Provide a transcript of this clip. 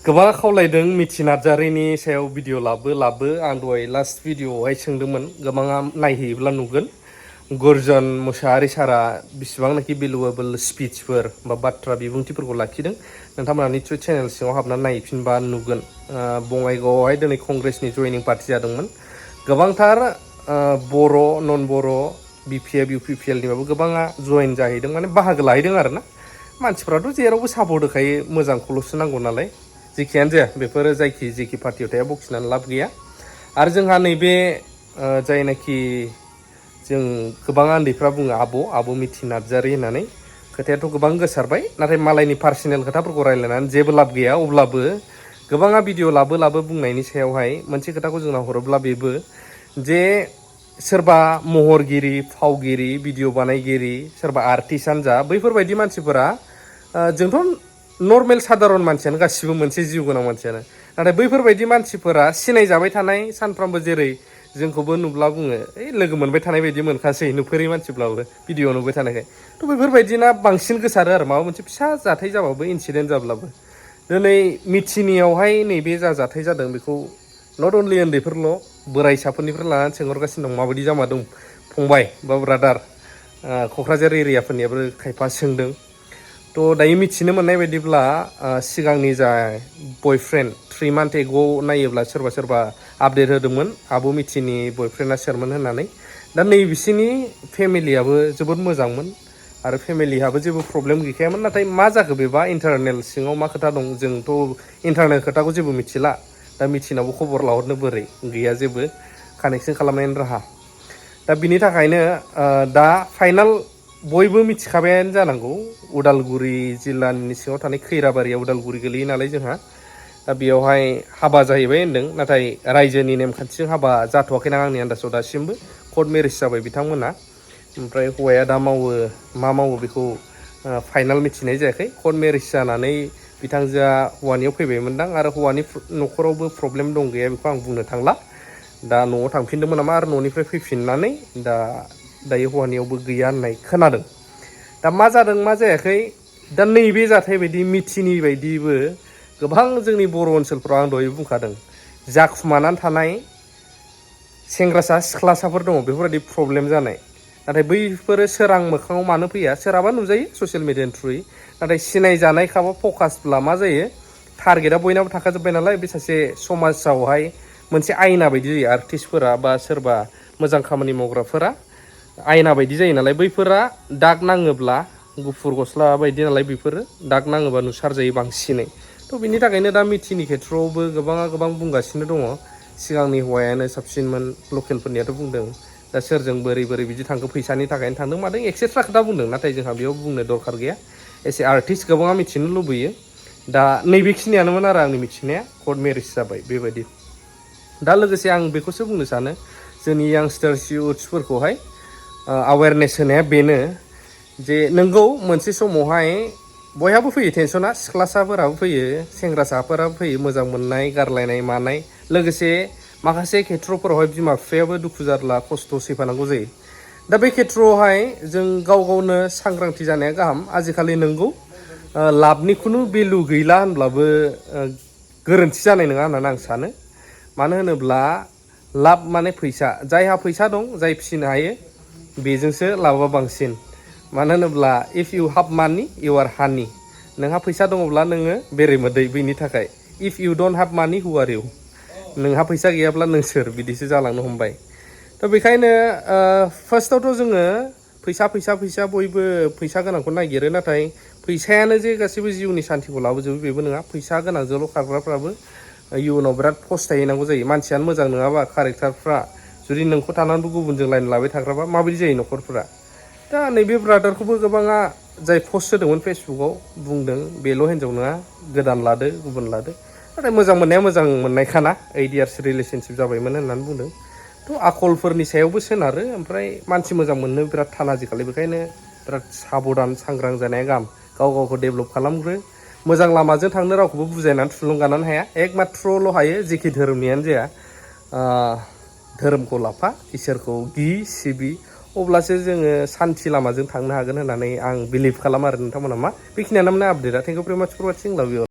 गोबां खावलायदों मिथि नार्जारीनि सायाव भिडिअ लाबो आं दहाय लास्ट भिडिअआवहाय सोंदोंमोन गोबाङा नायहैयोब्ला नुगोन गर्जन मोसाहारी सारा बिसिबांनाखि भेलुएबल स्पिचफोर बा बाथ्रा बिबुंथिफोरखौ लाखिदों नोंथांमोना निस्सय चेनेल सिङाव हाबनानै नायफिनबा नुगोन बङाइगावआवहाय दिनै कंग्रेसनि जयनिं पार्टि जादोंमोन गोबांथार बर' नन बर' बिपिएफ इउपिपिएलनिबाबो गोबाङा जयेन जाहैदों माने बाहागो लाहैदों आरोना मानसिफ्राथ' जेरावबो सापर्ट होखायो मोजांखौल'सो नांगौ नालाय जेखियानो जाया बेफोरो जेखि पार्टियाव थाया बखिनानै लाब गैया आरो जोंहा नैबे जायनाखि जों गोबां उन्दैफ्रा बुङो आब' मिथि नार्जारी होननानै खोथायाथ' गोबां गोसारबाय नाथाय मालायनि पार्सनेल खोथाफोरखौ रायज्लायनानै जेबो लाब गैया अब्लाबो गोबाङा भिडिअ लाबो बुंनायनि सायावहाय मोनसे खोथाखौ जोंनाव हरोब्ला बेबो जे सोरबा महरगिरि फावगिरि भिडिअ बानायगिरि सोरबा आर्टिस्टआनो जा बैफोरबायदि मानसिफोरा जोंथ' नर्मेल साधारन मानसियानो गासिबो मोनसे जिउ गोनां मानसियानो नाथाय बैफोरबायदि मानसिफोरा सिनायजाबाय थानाय सानफ्रामबो जेरै जोंखौबो नुब्ला बुङो लोगो मोनबाय थानाय बायदि मोनखासै नुफेरै मानसिब्लाबो भिडिअ नुबाय थानायखाय थ' बेफोरबायदिना बांसिन गोसारो आरो माबा मोनसे फिसा जाथाय जाबाबो इनसिडेन्ट जाब्लाबो दिनै मिथिनियावहाय नैबे जा जाथाय जादों बेखौ नट अनलि उन्दैफोरल' बोराइसाफोरनिफ्राय लानानै सोंहरगासिनो दं माबायदि जामा दं फंबाय बा ब्रादार क'क्राझार एरियाफोरनियाबो खायफा सोंदों थ' दायो मिथिनो मोननाय बायदिब्ला सिगांनि जा बयफ्रेन्ड 3 months एग'आव नायोब्ला सोरबा आपडेट होदोंमोन आब' मिथिनि बयफ्रेन्डआ सोरमोन होननानै दा नै बिसिनि फेमिलियाबो जोबोद मोजांमोन आरो फेमिलिहाबो जेबो प्रब्लेम गैखायामोन नाथाय मा जाखो बेबा इन्टारनेल सिङाव मा खोथा दं जोंथ' इन्टारनेल खोथाखौ जेबो मिथिला दा मिथिनावबो खबर लाहरनो बोरै गैया जेबो कानेक्सन खालामनायनि राहा दा बिनि थाखायनो दा फाइनाल बयबो मिथिखाबायानो जानांगौ उदालगुरि जिल्लानि सिङाव थानाय खैराबारिया उदालगुरि गोलैयो नालाय जोंहा दा बेयावहाय हाबा जाहैबाय होनदों नाथाय रायजोनि नेमखान्थिजों हाबा जाथ'वाखैना आंनि आन्दाजाव दासिमबो कर्ट मेरिज जाबाय बिथांमोना ओमफ्राय हौवाया दा मा मावो बेखौ फाइनाल मिथिनाय जायाखै कर्ट मेरिज जानानै बिथांजोआ हौवानियाव फैबायमोनदां आरो हौवानि न'खरावबो प्रब्लेम दं गैया बेखौ आं बुंनो थांला दा न'आव थांफिनदोंमोन नामा आरो न'निफ्राय फैफिननानै दायो हौवानियावबो गैया होननाय खोनादों दा मा जादों मा जायाखै दा नैबे जाथाय बायदि मिथिनि बायदिबो गोबां जोंनि बर' ओनसोलफ्राव आं दहाय बुंखादों जाखुमानानै थानाय सेंग्रासा सिख्लासाफोर दङ बेफोरबायदि प्रब्लेम जानाय नाथाय बैफोरो सोरां मोखाङाव मानो फैया सोरहाबा नुजायो ससियेल मिडियानि थ्रुयै नाथाय सिनायजानायखाबा फकासब्ला मा जायो टारगेटआ बयनाबो थाखाजोब्बाय नालाय बे सासे समाजावहाय मोनसे आयना बायदि जायो आर्टिस्टफोरा बा सोरबा मोजां खामानि मावग्राफोरा आयना बायदि जायो नालाय बैफोरा दाग नाङोब्ला गुफुर गस्ला बायदि नालाय बेफोरो दाग नाङोबा नुसारजायो बांसिनै थ' बिनि थाखायनो दा मिथिनि खेथ्रआवबो गोबां बुंगासिनो दङ सिगांनि हौवायानो साबसिनमोन लकेलफोरनियाथ' बुंदों दा सोरजों बोरै बिदि थांखो फैसानि थाखायनो थांदों मादों एक्सेट्रा खोथा बुंदों नाथाय जोंहा बेयाव बुंनो दरखार गैया एसे आर्टिस्ट गोबाङा मिथिनो लुबैयो दा नैबेखिनियानोमोन आरो आंनि मिथिनाया कर्ट मेरिज जाबाय बेबायदि दा लोगोसे आं बेखौसो बुंनो सानो जोंनि यांस्टार्स इउथ्सफोरखौहाय अवेरनेस होनाया बेनो जे नोंगौ मोनसे समावहाय बयहाबो फैयो टेनसना सिख्लासाफोराबो फैयो सेंग्रासाफोराबो फैयो मोजां मोननाय गारलायनाय मानाय लोगोसे माखासे खेथ्रफोरावहाय बिमा बिफायाबो दुखु जारला खस्थ' सैफानांगौ जायो दा बे खेथ्रआवहाय जों गावनो सांग्रांथि जानाया गाहाम आजिखालि नोंगौ लाबनि खुनु भेलु गैला होनब्लाबो गोरोन्थि जानाय नङा होननानै आं सानो मानो होनोब्ला लाब माने फैसा जायहा फैसा दं जाय फिसिनो हायो बेजोंसो लाबा बांसिन मानो होनोब्ला इफ इउ हाभ मानि इउ आर हानि नोंहा फैसा दङब्ला नोङो बेरेमोदै बेनि थाखाय इफ इउ डन्ट हाभ मानि हु आर इउ नोंहा फैसा गैयाब्ला नों सोर बिदिसो जालांनो हमबाय थ' बेखायनो फार्स्टआवथ' जोङो फैसा बयबो फैसा गोनांखौ नागिरो नाथाय फैसायानो जे गासैबो जिउनि सान्थिखौ लाबोजोबो बेबो नङा फैसा गोनांजोंल' खारग्राफ्राबो इयुनाव बिराद फस्थायहैनांगौ जायो मानसियानो मोजां नङाबा कारेक्टारफ्रा जुदि नोंखौ थानानैबो गुबुनजों लाइन लाबाय थाग्राबा माबायदि जायो न'खरफोरा दा नैबे ब्रादारखौबो गोबाङा जाय पस्ट होदोंमोन फेसबुकाव बुंदों बेल' हिन्जाव नङा गोदान लादो गुबुन लादो नाथाय मोजां मोननाया मोजां मोननायखाना 8 years रिलेसनशिप जाबायमोन होननानै बुंदों थ' आखलफोरनि सायावबो सोनारो ओमफ्राय मानसि मोजां मोननो बिराद थान आजिखालि बेखायनो बिराद साबधान सांग्रां जानाया गाहाम गावखौ डेभेलप खालामग्रो मोजां लामाजों थांनो रावखौबो बुजायनानै थुलुंगानानै हाया एकमात्रल' हायो जेखि धोरोमनियानो जाया धोरोमखौ लाफा इसोरखौ सिबि अब्लासो जोङो सान्थि लामाजों थांनो हागोन होननानै आं बिलिभ खालामो आरो नोंथांमोना मा बेखिनियानो आपडेटआ थेंक इउ भेरि माच फर वाचिं लाभ इउ